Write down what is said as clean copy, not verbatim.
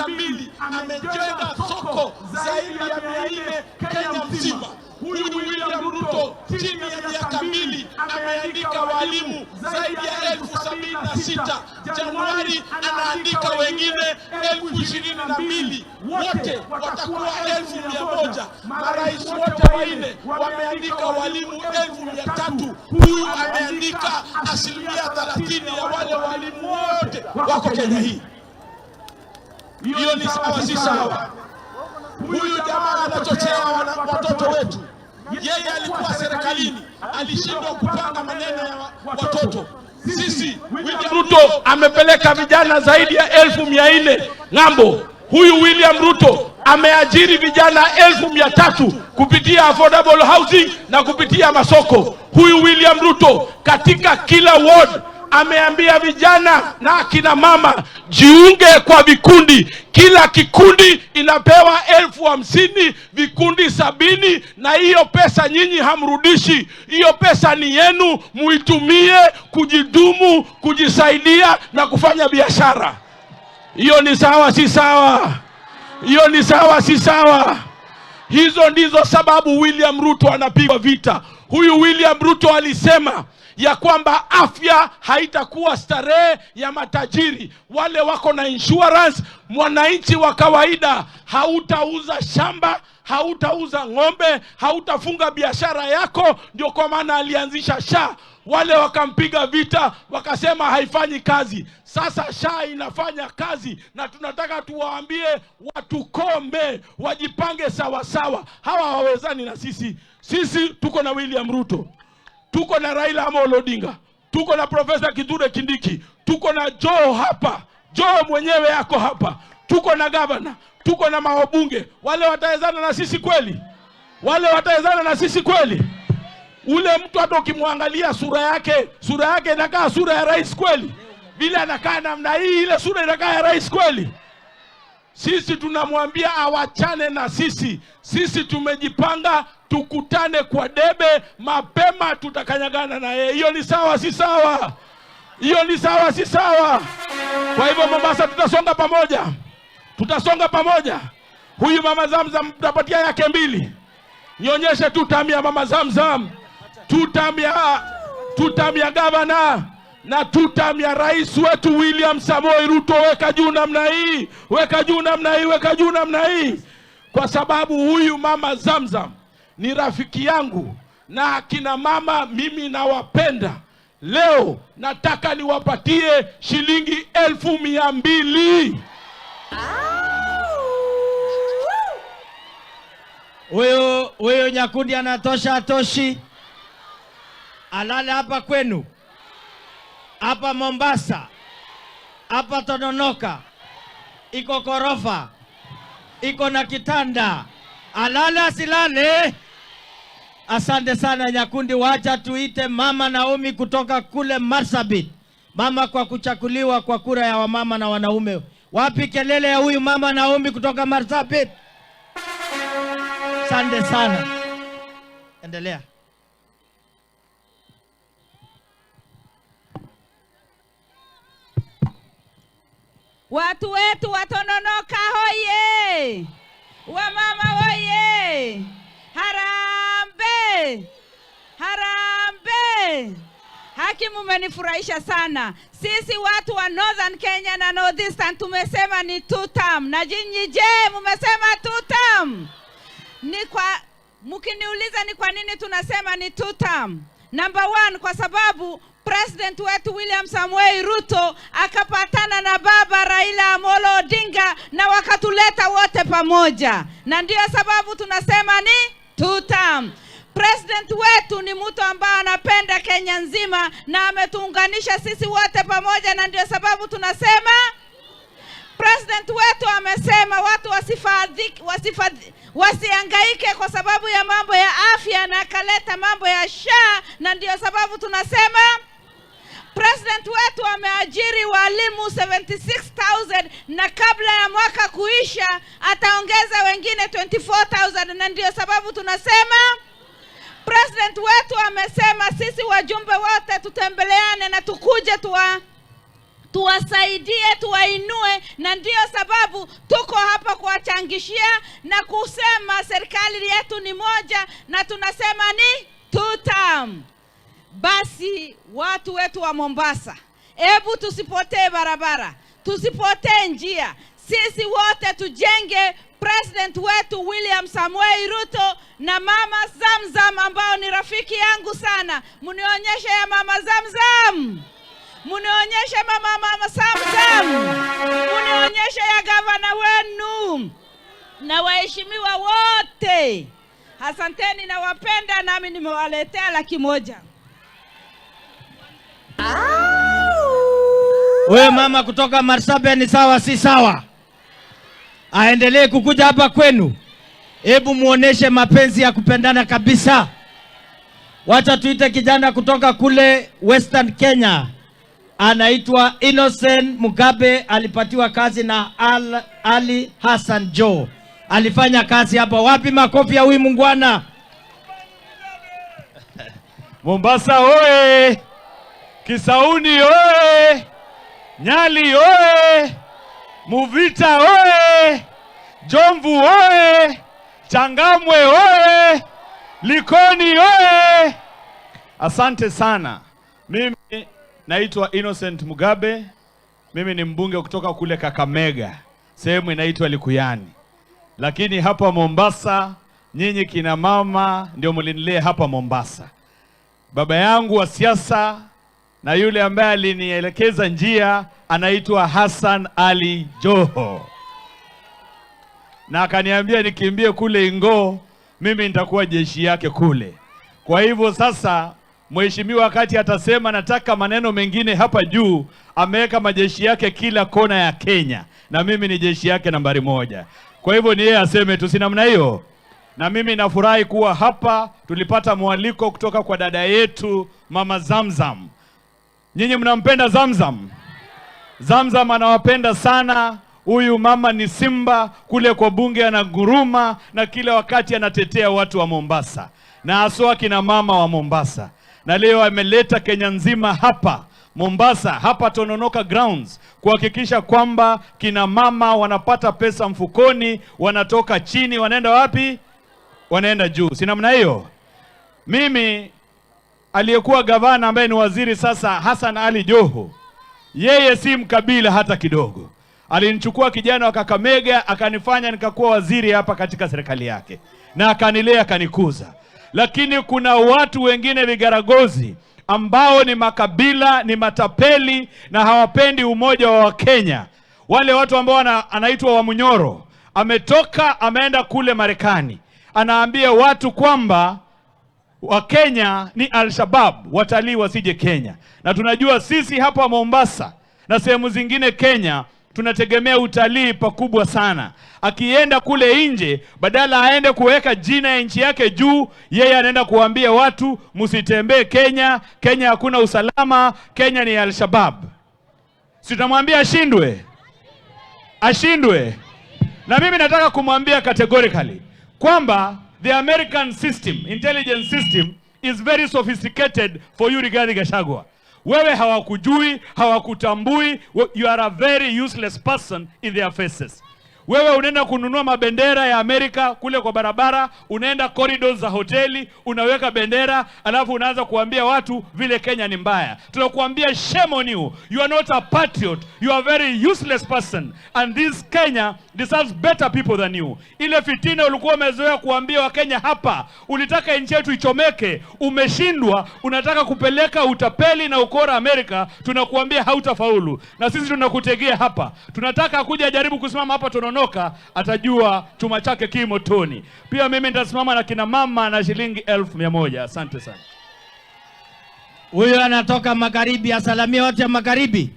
miaka 2 amejenga soko zaidi ya 400 Kenya mzima. Huyu William Ruto chini ya miaka 2 ameandika walimu zaidi ya 76,000. Januari anaandika wengine 22,000, wote watakuwa 100,000. Marais wote 4 wameandika walimu 300,000. Huyu ameandika 30% ya wale walimu wote wako Kenya hii. Hiyo ni sawa, si sawa? Huyu jamaa anachochea watoto wetu. Yeye alikuwa serikalini, alishindwa kupanga maneno ya watoto. Sisi William Ruto amepeleka vijana zaidi ya 400,000 ng'ambo. Huyu William Ruto ameajiri vijana 300,000 kupitia affordable housing na kupitia masoko. Huyu William Ruto katika kila ward ameambia vijana na akina mama jiunge kwa vikundi. Kila kikundi inapewa 50,000, vikundi 70, na hiyo pesa nyinyi hamrudishi. Hiyo pesa ni yenu, muitumie kujidumu, kujisaidia na kufanya biashara. Hiyo ni sawa, si sawa? Hiyo ni sawa, si sawa? Hizo ndizo sababu William Ruto anapigwa vita. Huyu William Ruto alisema ya kwamba afya haitakuwa starehe ya matajiri, wale wako na insurance. Mwananchi wa kawaida hautauza shamba, hautauza ng'ombe, hautafunga biashara yako. Ndio kwa maana alianzisha SHA. Wale wakampiga vita, wakasema haifanyi kazi. Sasa SHA inafanya kazi, na tunataka tuwaambie watukome, wajipange sawa sawa. Hawa hawawezani na sisi. Sisi tuko na William Ruto, tuko na Raila Amolo Odinga, tuko na Profesa Kithure Kindiki, tuko na Joe hapa, Joe mwenyewe yako hapa, tuko na gavana, tuko na mawabunge. Wale watawezana na sisi kweli? Wale watawezana na sisi kweli? Ule mtu hata ukimwangalia sura yake, sura yake inakaa sura ya rais kweli? Vile anakaa namna hii, ile sura inakaa ya rais kweli? Sisi tunamwambia awachane na sisi. Sisi tumejipanga, tukutane kwa debe mapema, tutakanyagana na yeye. Hiyo ni sawa, si sawa? Hiyo ni sawa, si sawa? Kwa hivyo Mombasa tutasonga pamoja, tutasonga pamoja. Huyu mama Zamzam tutapatia yake 2. Nionyeshe tu tamu ya mama Zamzam, tu tamu ya gavana na tu tamu ya rais wetu William Samoei Ruto. Weka juu namna hii, weka juu namna hii, weka juu namna hii, kwa sababu huyu mama Zamzam ni rafiki yangu na akina mama mimi nawapenda. Leo nataka niwapatie shilingi 200,000. Huyu Nyakundi anatosha, atoshi? Alale hapa kwenu, hapa Mombasa, hapa Tononoka, iko korofa, iko na kitanda, alale asilale? Asante sana Nyakundi, wacha tuite Mama Naomi kutoka kule Marsabit. Mama kwa kuchaguliwa kwa kura ya wamama na wanaume. Wapi kelele ya huyu Mama Naomi kutoka Marsabit? Asante sana. Endelea. Watu wetu watononoka hoye! Wamama hoye! Harambee! Harambee! Haki mumenifurahisha sana. Sisi watu wa Northern Kenya na Northeastern tumesema ni two term. Na nyinyi je, mumesema two term? Mkiniuliza ni kwa nini tunasema ni two term? Number 1, kwa sababu President wetu William Samoei Ruto akapatana na baba Raila Amolo Odinga na wakatuleta wote pamoja. Na ndio sababu tunasema ni two term. President wetu ni mtu ambaye anapenda Kenya nzima na ametuunganisha sisi wote pamoja, na ndio sababu tunasema President wetu amesema watu wasihangaike kwa sababu ya mambo ya afya, na akaleta mambo ya SHA, na ndio sababu tunasema President wetu ameajiri walimu 76,000 na kabla ya mwaka kuisha ataongeza wengine 24,000, na ndio sababu tunasema President wetu amesema sisi wajumbe wote tutembeleane na tukuje Tuwasaidie, tuwainue, na ndiyo sababu tuko hapa kuwachangishia na kusema serikali yetu ni moja, na tunasema ni two term. Basi watu wetu wa Mombasa, hebu tusipotee barabara, tusipotee njia. Sisi wote tujenge president wetu William Samoei Ruto na Mama Zamzam ambao ni rafiki yangu sana. Mnionyeshe ya Mama Zamzam. Mnionyeshe mama Zamzam. Mnionyeshe ya gavana wenu na waheshimiwa wote. Asanteni, nawapenda, nami nimewaletea 100,000. Huyo mama kutoka Marsabit ni sawa si sawa? Aendelee kukuja hapa kwenu. Hebu muoneshe mapenzi ya kupendana kabisa. Wacha tuite kijana kutoka kule Western Kenya. Anaitwa Innocent Mugabe, alipatiwa kazi na Ali Hassan Joho. Alifanya kazi hapa. Wapi makofi ya huyu mungwana? Mombasa oye! Kisauni oye! Nyali oye! Muvita oye! Jomvu oye! Changamwe oye! Likoni oye! Asante sana. Mimi naitwa Innocent Mugabe. Mimi ni mbunge kutoka kule Kakamega, sehemu inaitwa Likuyani. Lakini hapa Mombasa, nyinyi kina mama ndio mlinilea hapa Mombasa. Baba yangu wa siasa na yule ambaye alinielekeza njia anaitwa Hassan Ali Joho. Na akaniambia nikimbie kule Ingo, mimi nitakuwa jeshi yake kule. Kwa hivyo sasa mheshimiwa wakati atasema nataka maneno mengine hapa juu, ameweka majeshi yake kila kona ya Kenya, na mimi ni jeshi yake nambari 1. Kwa hivyo ni yeye aseme tu, si namna hiyo? Na mimi nafurahi kuwa hapa. Tulipata mwaliko kutoka kwa dada yetu Mama Zamzam. Nyinyi mnampenda Zamzam? Zamzam anawapenda sana. Huyu mama ni simba kule kwa bunge, anaguruma na kila wakati anatetea watu wa Mombasa, na haswa kina mama wa Mombasa. Na leo ameleta Kenya nzima hapa Mombasa, hapa Tononoka Grounds, kuhakikisha kwamba kina mama wanapata pesa mfukoni, wanatoka chini wanaenda wapi? Wanaenda juu. Si namna hiyo? Mimi aliyekuwa gavana ambaye ni waziri sasa Hassan Ali Joho, yeye si mkabila hata kidogo. Alinichukua kijana wa Kakamega akanifanya nikakuwa waziri hapa katika serikali yake, na akanilea akanikuza. Lakini kuna watu wengine vigaragozi ambao ni makabila, ni matapeli na hawapendi umoja wa Wakenya. Wale watu ambao anaitwa Wamunyoro, ametoka ameenda kule Marekani, anaambia watu kwamba Wakenya ni Al-Shabaab, watalii wasije Kenya. Na tunajua sisi hapa Mombasa na sehemu zingine Kenya tunategemea utalii pakubwa sana. Akienda kule nje, badala aende kuweka jina ya nchi yake juu, yeye anaenda kuambia watu msitembee Kenya, Kenya hakuna usalama, Kenya ni Al-Shabaab. Si tutamwambia ashindwe? Ashindwe. Na mimi nataka kumwambia categorically kwamba the American system, intelligence system is very sophisticated for you Rigathi Gachagua. Wewe hawakujui, hawakutambui, you are a very useless person in their faces. Wewe unaenda kununua mabendera ya Amerika kule kwa barabara, unaenda corridors za hoteli, unaweka bendera, alafu unaanza kuambia watu vile Kenya ni mbaya. Tunakuambia shame on you. You are not a patriot. You are a very useless person. And this Kenya deserves better people than you. Ile fitina ulikuwa umezoea kuambia Wakenya hapa, ulitaka nchi yetu ichomeke, umeshindwa, unataka kupeleka utapeli na ukora Amerika, tunakuambia hautafaulu. Na sisi tunakutegea hapa. Tunataka kuja jaribu kusimama hapa Tononoka, atajua chuma chake kimotoni. Pia mimi nitasimama na kina mama na shilingi 1,100. Asante sana. Huyo anatoka magharibi, asalamie watu ya magharibi.